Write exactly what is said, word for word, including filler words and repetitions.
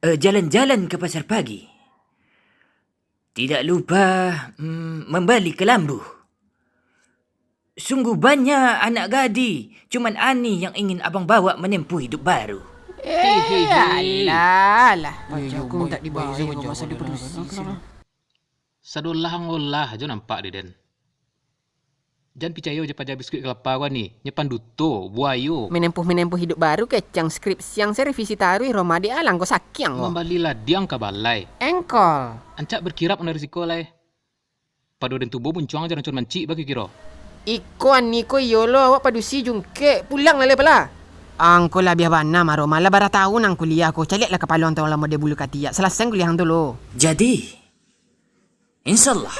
Eh, jalan-jalan ke pasar pagi. Tidak lupa, mm, membeli kelambu. Sungguh banyak anak gadih, cuman ani yang ingin abang bawa menempuh hidup baru. Hei, hei, hei. Alah, alah. Paja aku mintak dibayar masa dia padusi. Sadolah ngolah jo nampak deh, Den. Jan picayo jo paja biskuit kelapa ko ni, nyo panduto, buayo. Menempuh-menempuh hidup baru kecang skripsi yang saya revisi taruh Roma di alang ko sakiang ko. Mambali ladiang ka balai. Engkol. Ancak berkirap nan risiko lai. Pado den tubo muncuang aja rancun mancik bagi kiro. Iko ani ko iyo lo awak padusi jungkek pulang lalai pala. Angko labiah bana mah Roma lah bara tahun ang kuliah ko caliak lah kapalo ang tolamo deh bulu katiak salasai kuliah ang tu lo. Jadi, insyaallah.